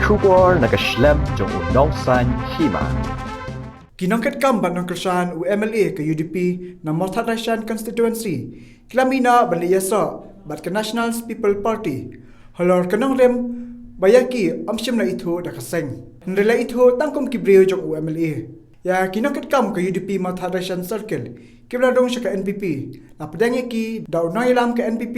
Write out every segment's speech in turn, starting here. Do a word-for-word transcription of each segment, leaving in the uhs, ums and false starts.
Khubor na ka shlem jong u nongsan hima. Ki nongkitkam bad nongkyrshan u M L A ka U D P na Mawthadraishan constituency ki la mih noh ban leit ïasoh bad ka National People Party halor ka nongrim ba ïa ki ym shym la ithuh da ka seng, hynrei la ithuh tang kum ki briew jong u M L A. Ïa ki nongkitkam ka U D P Mawthadraishan Circle kiba la rung sha ka N P P la pdiang ïa ki da u nongïalam ka N P P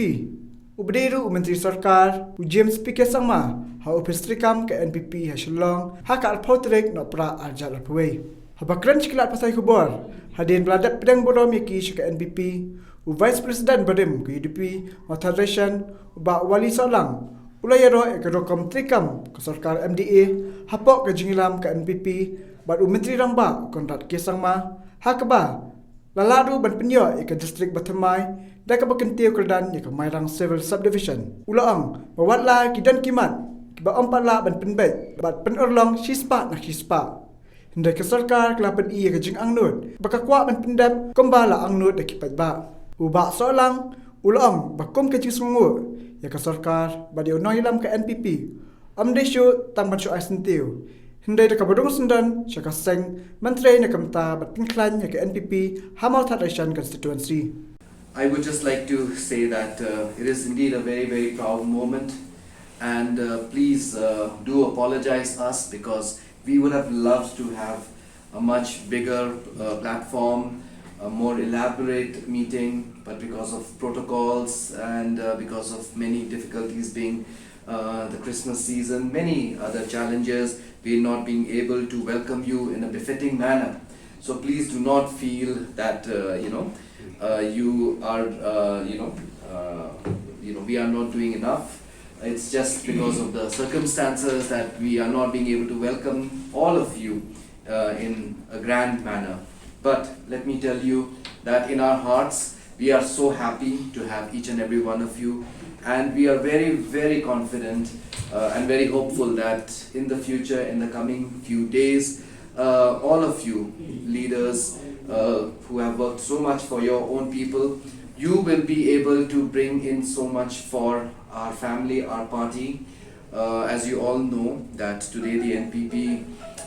uba dei ruh u Myntri Sorkar u James P K Sangma ha ophis treikam ka N P P ha Shillong ha ka arphew tarik Nohprah arhajar arphew wei. Haba kren sha ki lad pathai khubor hadien ba la dep pdiang burom ïa ki sha ka N P P, u Vice President barim ka U D P Mawthadraishan, u Bah Wali Sohlang, u la ïaroh ïa ka rukom treikam ka sorkar M D A hapoh ka jingïalam ka N P P bad u Myntri Rangbah u Conrad K Sangma, ha kaba la lah ruh ban pynïoh ïa ka district bathymmai da kaba kyntiew kyrdan ïa ka Mairang Civil Subdivision. U la ong ba wat la ki don ki mat kiba ym pat lah ban pynbeit bad pynurlong shispah na shispah, hynrei ka sorkar ka la pyni ïa ka jingangnud ba ka kwah ban pyndep kumba la angnud da ki paidbah. U Bah Sohlang u la ong ba kum ka jingsngewnguh ïa ka sorkar bad ïa u nongïalam ka N P P ym dei shuh tang ban shu ai syntiew, hynrei da kaba rung syndon sha ka seng, ban trei na ka bynta ban pynkhlaiñ ïa ka N P P ha Mawthadraishan constituency. I would just like to say that uh, it is indeed a very, very proud moment, and uh, please uh, do apologize us, because we would have loved to have a much bigger uh, platform, a more elaborate meeting, but because of protocols and uh, because of many difficulties being uh, the Christmas season, many other challenges, we're not being able to welcome you in a befitting manner. So please do not feel that uh, you know uh, you are uh, you know uh, you know we are not doing enough. It's just because of the circumstances that we are not being able to welcome all of you uh, in a grand manner. But let me tell you that in our hearts, we are so happy to have each and every one of you. And we are very, very confident uh, and very hopeful that in the future, in the coming few days, uh, all of you leaders uh, who have worked so much for your own people, you will be able to bring in so much for our family, our party. Uh, as you all know, that today the N P P,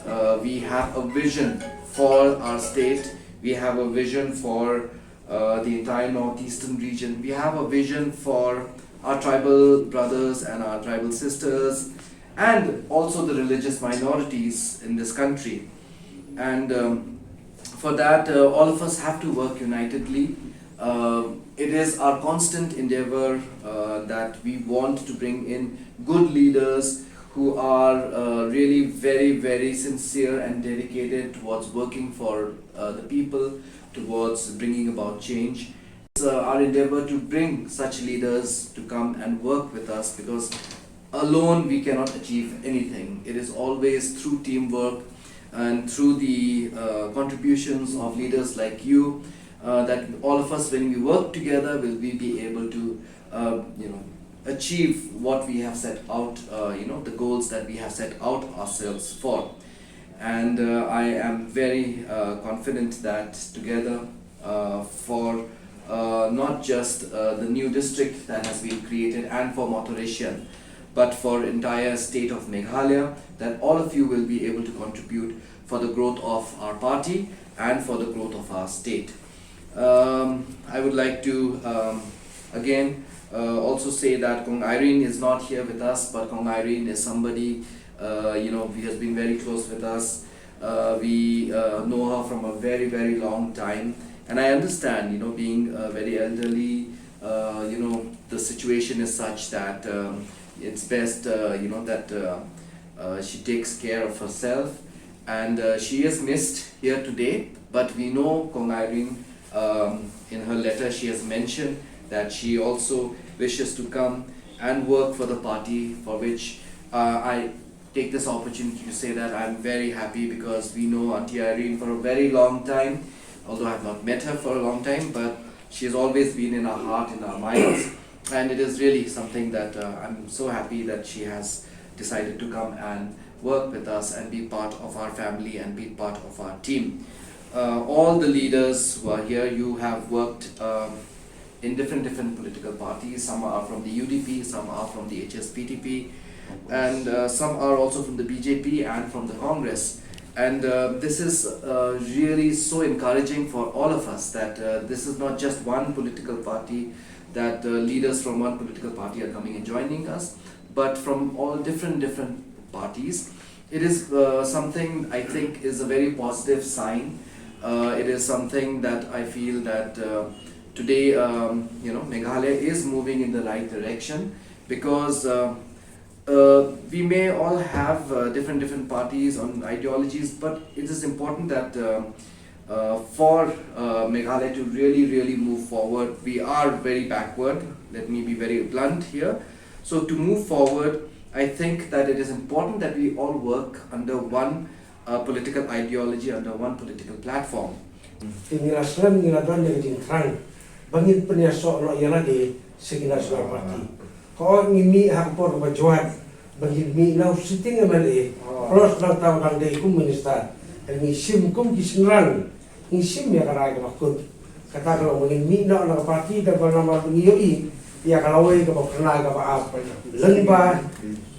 uh, we have a vision for our state. We have a vision for uh, the entire northeastern region. We have a vision for our tribal brothers and our tribal sisters, and also the religious minorities in this country. And um, for that, uh, all of us have to work unitedly. Uh, it is our constant endeavor uh, that we want to bring in good leaders who are uh, really very, very sincere and dedicated towards working for uh, the people, towards bringing about change. It's uh, our endeavor to bring such leaders to come and work with us, because alone we cannot achieve anything. It is always through teamwork and through the uh, contributions of leaders like you uh, that all of us, when we work together, will we be able to uh, you know achieve what we have set out, uh, you know, the goals that we have set out ourselves for. And uh, I am very uh, confident that together uh, for uh, not just uh, the new district that has been created and for Mawthadraishan, but for entire state of Meghalaya, that all of you will be able to contribute for the growth of our party and for the growth of our state. Um, I would like to um, again uh, also say that Kong Irene is not here with us, but Kong Irene is somebody uh, you know who has been very close with us. Uh, we uh, know her from a very, very long time, and I understand, you know, being uh, very elderly, uh, you know, the situation is such that um, it's best, uh, you know, that uh, uh, she takes care of herself, and uh, she is missed here today. But we know Kong Irene, um, in her letter, she has mentioned that she also wishes to come and work for the party, for which uh, I take this opportunity to say that I'm very happy, because we know Auntie Irene for a very long time, although I've not met her for a long time, but she has always been in our heart, in our minds. And it is really something that uh, I'm so happy that she has decided to come and work with us and be part of our family and be part of our team. Uh, all the leaders who are here, you have worked um, in different, different political parties. Some are from the U D P, some are from the H S P D P, and uh, some are also from the B J P and from the Congress. And uh, this is uh, really so encouraging for all of us that uh, this is not just one political party, that uh, leaders from one political party are coming and joining us, but from all different, different parties. It is uh, something I think is a very positive sign. Uh, it is something that I feel that uh, today, um, you know, Meghalaya is moving in the right direction because uh, uh, we may all have uh, different, different parties on ideologies, but it is important that uh, uh, for uh, Meghalaya to really, really move forward, we are very backward. Let me be very blunt here. So to move forward, I think that it is important that we all work under one uh, political ideology, under one political platform. Te ngi la slem, ngi la don ïa ka jingthrang ba ngin pynïasoh noh ïa lade sha ki National Party. Hooid, ngi mih ha ka por kaba jwat ba ngin mih na u sitting M L A plus nangta u dang dei kum minister. Te ngi shim kum ki shynrang, ngi shim ïa ka rai kaba kut. Kata ka long ba ngin mih noh na ka party da ba namar ba ngi ïohi ïa ka lawei kaba phyrnai kaba ap lyngba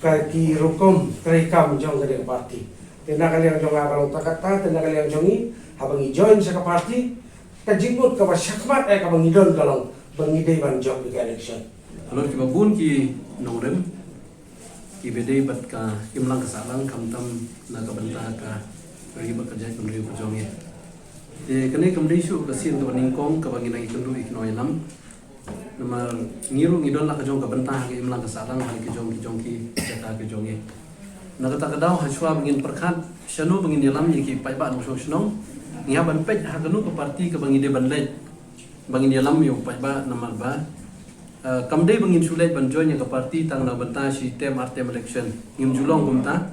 ka ki rukom treikam jong kane ka party. Te na ka liang jong nga ka long tang kata, te na ka liang jong ngi, haba ngi join sha ka party, ka jingmut kaba shakhmat eh kaba ngi don ka long ba ngi dei ban jop ïa ka election. Halor kiba bun ki nongrim kiba dei bad ka imlang ka sahlang, khamtam na ka bynta ka ri bad ka jaitbynriew ka jong ngi. Te kane kam dei shuh ka sien kaba nyngkong kaba ngi nang ïakynduh ïa ki nongïalam. Namar ngi ruh ngi don la ka jong ka bynta ha ka imlang ka sahlang ha ka jong ki jong ki jaka ka jong ngi. Na kata ka daw, hashwa ba ngin pyrkhat shano ba ngin ïalam ïa ki paidbah nongshong shnong, ngi hap ban peit ha kano ka party kaba ngi dei ban leit ba ngin ïalam ïa u paidbah. Namar ba, eh, kam dei ba ngin shu leit ban join ïa ka party tang na bynta shi term ar term election. Ngim ju long kumta.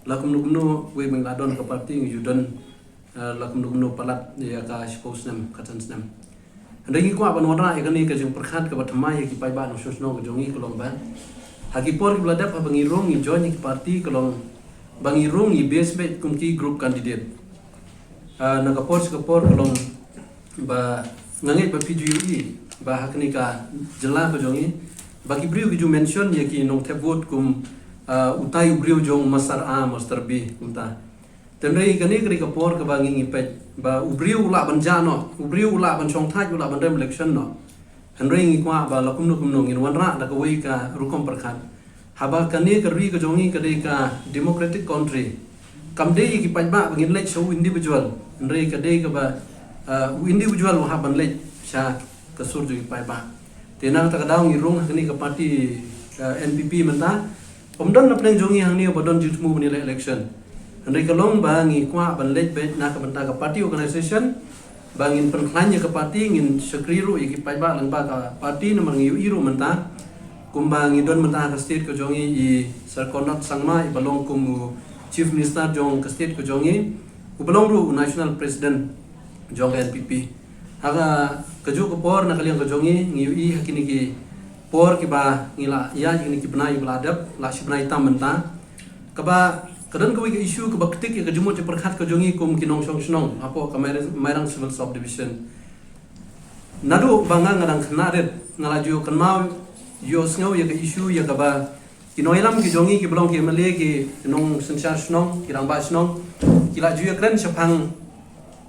La kumno kumno wei ba ngi la don ka party ngi ju don, eh, la kumno kumno palat ïa ka shiphew snem, khatsan snem. Hynrei ngi kwah ban wanrah ïa kane ka jingpyrkhat kaba thymmai ïa ki paidbah nongshong shnong ka jong ngi ka long ba ha ki por kiba la dep haba ngi rung ngi join ïa ki party ka long ba ngi rung ngi base beit kum ki group candidate. Ah, na ka por sha ka por ka long ba nga ngeit ba phi ju ïohi ba ha kane ka jylla ka jong ngi ba ki briew ki ju mention ïa ki nongthep vote kum, ah, utai u briew jong Master A, Master B kumta. Te hynrei kane ka dei ka por kaba ngi ngi peit ba u briew u lah ban jah noh, u briew u lah ban shongthait, u lah ban rem election noh. Hynrei ngi kwah ba la kumno kumno ngin wanrah da kawei ka rukom pyrkhat. Haba kane ka ri ka jong ngi ka dei ka democratic country, kam dei ïa ki paidbah ba ngin leit sha u individual. Hynrei ka dei kaba, uh, u individual u hap ban leit sha ka sur jong ki paidbah. Te na kata ka daw ngi rung ha kane ka party, uh, N P P mynta. Ym don na pdeng jong ngi hangne ba don jingthmu ban ïaleh election. Hynrei ka long ba ngi kwah ban leit beit na ka bynta ka party organisation ba ngin pynkhlaiñ ïa ka party, ngin shakri ruh ïa ki paidbah lyngba ka party namar ngi ïohi ruh mynta kumba ngi don mynta ha ka state ka jong ngi i Sir Conrad Sangma iba long kum u Chief Minister jong ka state ka jong ngi, uba long ruh u National President jong ka N P P. Ha ka, kajuh ka por na ka liang ka jong ngi ngi ïohi ha kine ki por kiba ngi la ïaid ha kine ki bnai ba la dep, la shi bnai tam mynta. Kaba ka don kawei ka issue kaba ktik ïa ka jingmut jingpyrkhat ka jong ngi kum ki nongshong shnong hapoh ka Mairang, Mairang Civil Subdivision. Naduh ba nga nga dang khynnah rit nga la ju kynmaw ïohsngew ïa ka issue ïa kaba ki nongïalam ki jong ngi kiba long ki M L A, ki nongsynshar shnong, ki rangbah shnong, ki la ju ïakren shaphang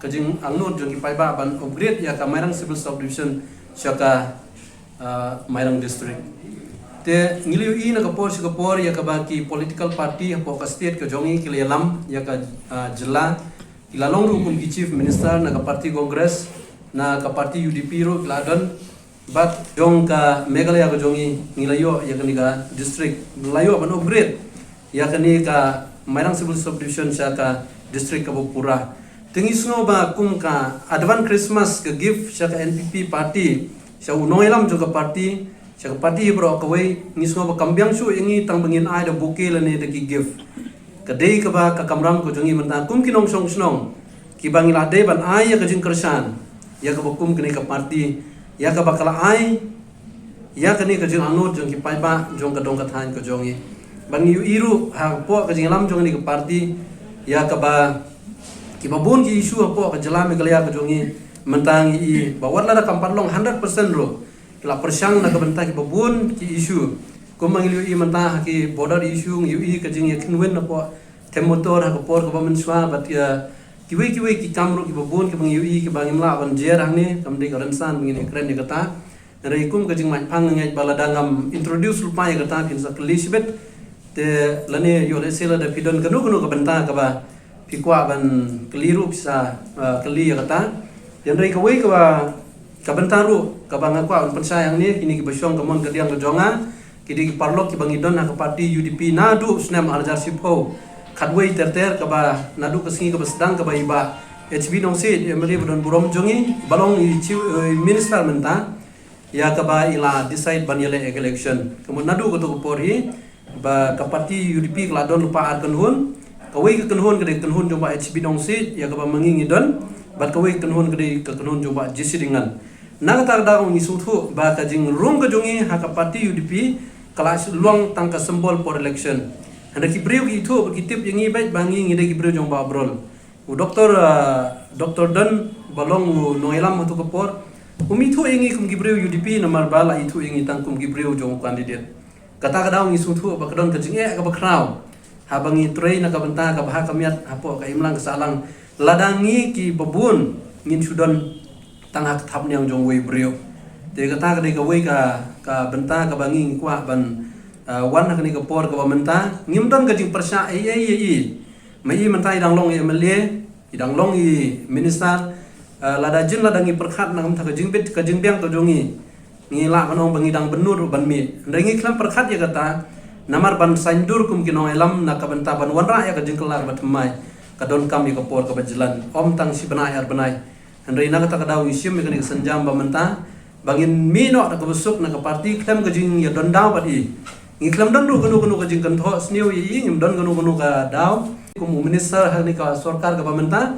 ka jingangnud jong ki paidbah ban upgrade ïa ka Mairang Civil Subdivision sha ka, ah, Mairang District. Te ngi la ïohi na ka por sha ka por ïa kaba ki political party hapoh ka state ka jong ngi ki la ïalam ïa ka, ah, jylla. Ki la long ruh kum ki Chief Minister na ka party Congress, na ka party U D P ruh ki la don. Bad jong ka Meghalaya ka jong ngi ngi la ïoh ïa kane ka district, la ïoh ban upgrade ïa kane ka Mairang Civil Subdivision sha ka district kaba pura. Te ngi sngew ba kum ka advance Christmas ka gift sha ka N P P party, sha u nongïalam jong ka party, sha ka party baroh kawei, ngi sngew ba kam biang shuh ïa ngi tang ba ngin ai da bouquet lane da ki gift. Ka dei kaba ka kamram ka jong ngi mynta kum ki nongshong shnong kiba ngi la dei ban ai ïa ka jingkyrshan ïa kaba kum kane ka party, ïa kaba ka la ai ïa kane ka jingangnud jong ki paidbah jong ka dong ka thaiñ ka jong ngi. Ba ngi ïohi ruh hapoh ka jingïalam jong kane ka party ïa kaba kiba bun ki issue hapoh ka jylla Meghalaya ka jong ngi mynta ngi i ba wat lada kam pat long hundred percent ruh ki la pyrshang na ka bynta kiba bun ki issue. Kumba ngi ïohi mynta ha ki border issue, ngi ïohi ka jingïakynwin hapoh them motor ha ka por kaba mynshuwa, bad ïa kiwei kiwei ki kam ruh kiba bun kiba ngi ïohi kiba ngim lah ban jer hangne, kam dei ka rynsan ba ngin ïakren ïa kata. Hynrei kum ka jingmai phang nga ngeit ba lada ngam introduce lypa ïa kata phin sa kylli shibit. Te lane ïoh lehse lada phi don kano kano ka bynta kaba phi kwah ban kylli ruh phi sa, uh, kylli ïa kata. Hynrei kawei kaba ka bynta ruh kaba nga kwah ban pynshai hangne, kine kiba shong ka mon ka diang ka jong nga, ki dei ki paralok kiba ngi don ha ka party U D P naduh snem ar hajar shiphew khatwei ter ter, kaba naduh ka sngi kaba sdang kaba i Bah H B Nongsiej, i M L A ba don burom jong ngi, ba long i chief, eh, minister mynta, ïa kaba i la decide ban ïaleh ïa ka election. Ka mut naduh kato ka por hi ba ka party U D P ka la don lypa ar kynhun. Kawei ka kynhun ka dei ka kynhun jong Bah H B Nongsiej, ïa kaba ma ngi ngi don, bad kawei ka kynhun ka dei ka kynhun jong Bah J C Dyngan. Na kata ka daw ngi sngewthuh ba ka jingrung ka jong ngi ha ka party U D P ka la long tang ka symbol for election. Hynrei ki briew ki ithuh bad ki tip ïa ngi beit ba ngi ngi dei ki briew jong Bah Abrol. U Doktor, ah, Doktor Don ba long u nongïalam hato ka por, um ithuh ïa ngi kum ki briew U D P namar ba la ithuh ïa ngi tang kum ki briew jong u candidate. Kata ka daw ngi sngewthuh ba ka don ka jingeh kaba khraw haba ngi trei na ka bynta kaba ha ka miat hapoh ka imlang ka sahlang, lada ngi kiba bun ngin shu don tang ha ka thapniang jong uwei u briew. Te kata ka dei kawei ka, ka bynta kaba ngi ngi kwah ban, ah, wan ha kane ka por kaba mynta. Ngim don ka jingpyrshah ei ei ei ei. Ma i mynta i dang long i M L A, i dang long i minister, eh, lada jin lada ngi pyrkhat na ka bynta ka jingbit ka jingbiang ka jong ngi, ngi lah ban ong ba ngi dang bynnud ruh ban mih. Hynrei ngi khlem pyrkhat ïa kata, namar ban saiñdur kum ki nongïalam na ka bynta ban wanrah ïa ka jingkylla ba thymmai, ka donkam ïa ka por kaba jlan, ym tang shi bnai ar bnai. Hynrei na kata ka daw ngi shim ïa kane ka sienjam ba mynta ba ngin mih noh da kaba suk na ka party khlem ka jingïadon daw bad i. Ngi khlem don ruh kano kano ka jingkynthoh sniew ïa i, ngim don kano kano ka daw. Kum u minister ha kane ka sorkar kaba mynta,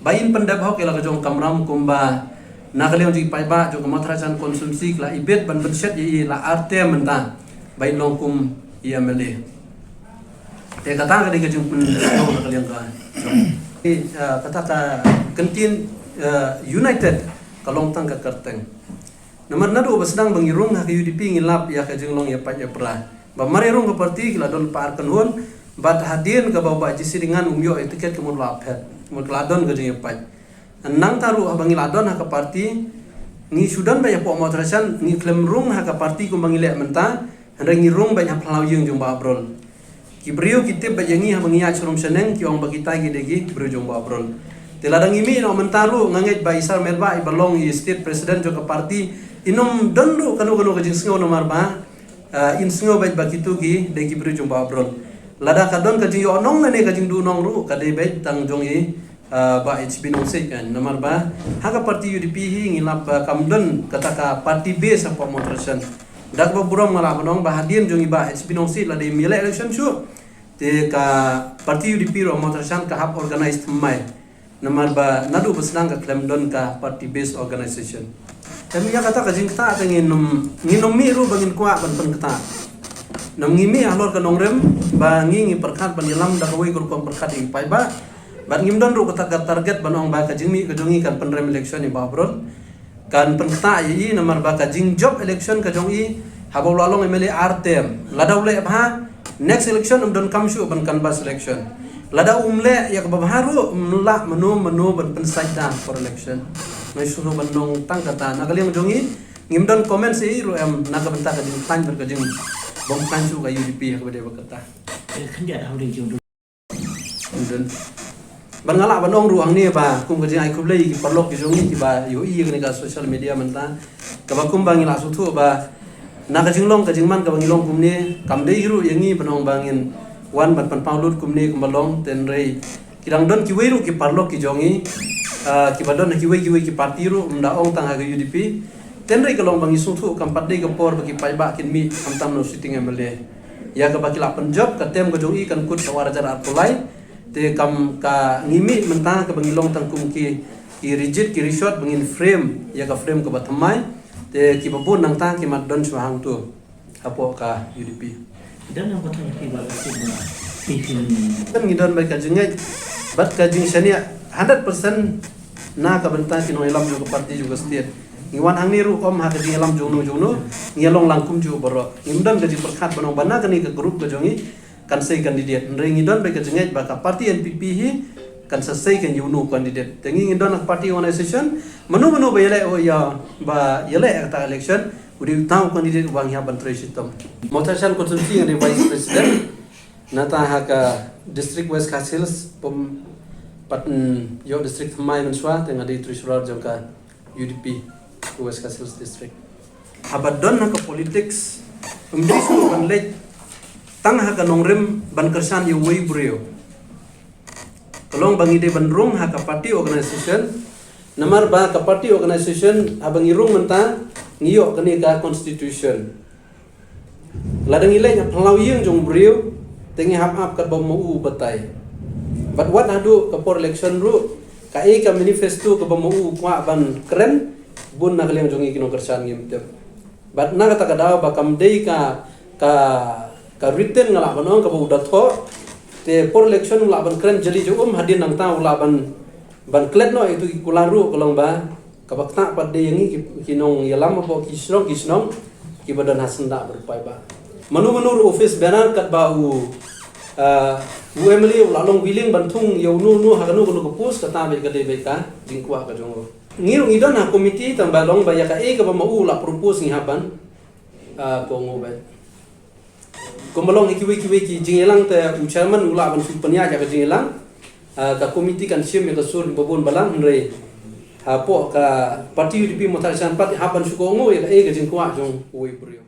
ba in pyndep hok ïa la ka jong ka kamram kumba na ka liang jong ki paidbah jong ka Mawthadraishan constituency ka la ibit ban pynshet ïa i la ar term mynta ba in long kum i M L A. Te kata ka dei ka jingpynsngew na ka liang ka jong. Te, eh, kata ka kyntien, eh, united ka long tang ka kyrteng. Namar naduh ba sdang ba ngi rung ha ka U D P ngi lap ïa ka jinglong ïa pait ïa pra. Ba mar ïa rung ka party ki la don lypa ar kynhun, bad hadien kaba u Bah J C Dyngan um ïoh ïa tiket ka mut la phet, mut ka la don ka jingïapait. Nangta ruh haba ngi la don ha ka party, ngi shu don beit hapoh Mawthadraishan, ngi khlem rung ha ka party kumba ngi leh mynta, hynrei ngi rung beit ha phyllaw ïing jong Bah Abrol. Ki briew ki tip beit ïa ngi haba ngi ïaid sharum shaneng, ki ong ba kita ki dei ki briew jong Bah Abrol. Te lada ngi mih noh mynta ruh, nga ngeit ba i Sir Melbah iba long i state president jong ka party, in ym don ruh kano kano ka jingsngew namar ba, ah, in sngew beit ba kito ki dei ki briew jong Bah Abrol. Lada ka don ka jingïohnong lane ka jingduhnong ruh ka dei beit tang jong i, ah, Bah H B Nongsiej kan. Namar ba ha ka party U D P hi ngi lap ba kam don kata ka party base hapoh Mawthadraishan. Da kaba burom nga lah ban ong ba hadien jong i Bah H B Nongsiej la dei ym ïaleh election shuh, te ka party U D P ruh Mawthadraishan ka hap organize thymmai. Namar ba naduh ba sdang ka khlem don ka party based organization. Te ïa kata ka jingktah te ngin ym, ngin ym mih ruh ba ngin kwah ban pynktah. Namar ngi mih halor ka nongrim ba ngi ngi pyrkhat ban ïalam da kawei ka rukom pyrkhat ïa ki paidbah. Bad ngim don ruh kata ka target ban ong ba ka jingmih ka jong ngi kan pynrem election ïa Bah Abrol. Kan pynktah ïa i namar ba ka jingjop election ka jong i haba u la long M L A ar term. Lada u leh bha, next election ym donkam shuh ban canvass election. Lada um leh ïa kaba bha ruh ym lah mano mano ban pynsait da for election. Nga shu ruh ban ong tang kata na ka liang jong i, ngim don comments ïa i ruh em na ka bynta ka jingkhlaiñ bad ka jingbym khlaiñ shuh ka U D P ha kaba dei ba kata. Khyndiat ha u dei jong Dun. Ban nga lah ban ong ruh hangne ba kum ka jingai khublei ïa ki paralok ki jong ngi kiba ïohi ïa kane ka social media mynta. Kaba kumba ngi la sngewthuh ba na ka jinglong ka jingman kaba ngi long kumne kam dei ruh ïa ngi ban ong ba ngin wan ban pynpaw lut kumne kumba long, hynrei ki dang don kiwei ruh ki paralok ki jong ngi, ah, kiba don ha kiwei kiwei ki party ruh, ym da ong tang ha ka U D P. Hynrei ka long ba ngi sngewthuh kam pat dei ka por ba ki paidbah kin mih khamtam na u sitting M L A. Ïa kaba ki la pynjop ka term ka jong i kan kut ka ar hajar arphew lai. Te kam ka ngi mih mynta kaba ngi long tang kum ki, ki rijit ki rishot ba ngin frame ïa ka frame kaba thymmai. Te kiba bun nangta ki mat don shuwa hangto hapoh ka U D P. Don nang pateng ki ba ka sip ba ki fin. Kan ngi don bad ka jingngeit bad ka jingshaniah hundred percent na ka bynta ki nongïalam jong ka party jong ka state. Ngi wan hangne ruh ym ha ka jingïalam jongno jongno, ngi ïa long lang kumjuh baroh. Ngim don ka jingpyrkhat ban ong ba na kane ka group ka jong ngi kan sei candidate. Hynrei ngi don bad ka jingngeit ba ka party N P P hi kan sa sei kan ïa uno u candidate. Te ngi ngi don ha ka party organisation, mano mano ba ïaleh, oh ïa, ba ïaleh ha kata election, u dei uta u candidate uba ngi hap ban trei shitom. Mawthadraishan constituency nga dei vice president. Nangta ha ka district West Khasi Hills, pom pat, mm, ïoh district thymmai mynshuwa, te nga dei treasurer jong ka U D P West Khasi Hills District. Haba don ha ka politics, ym dei shuh ban leit tang ha ka nongrim ban kyrshan ïa uwei u briew. Ka long ba ngi dei ban rung ha ka party organisation. Namar ba ka party organisation haba ngi rung mynta, ngi ïoh kane ka constitution. Lada ngi leit ha phyllaw ïing jong u briew, te ngi hap ap katba ma u u batai. Bad wat haduh ka por election ruh, kaei ka manifesto kaba ma u u kwah ban kren, bun na ka liang jong ngi ki nongkyrshan ngim tip. Bad na kata ka daw ba kam dei ka, ka, ka written, nga lah ban ong, kaba u da thoh, te por election u lah ban kren jali jong um, hadien nangta u lah ban, ban klet noh ïa itu ki kular ruh, ka long ba kaba ktah pat dei ïa ngi ki, ki nongïalam hapoh ki shnong ki shnong kiba don ha syndah bad paidbah. Mano mano ruh office bearer katba u, ah, u M L A u la long willing ban thung ïa uno uno ha kano kano ka post, kata bad ka dei bad ka jingkwah ka jong u. Ngi ruh ngi don ha committee, tang ba long ba ïa kaei kaba ma u la propose ngi hap ban, ah, kohnguh bad. Kumba long ha kiwei kiwei ki jingïalang, te u chairman u lah ban shu pynïaid ïa ka jingïalang. Ah, ka committee kan shim ïa ka sur kiba bun balang, hynrei hapoh ka party U D P Mawthadraishan pat hap ban shu kohnguh ïa kaei ka jingkwah jong uwei u briew.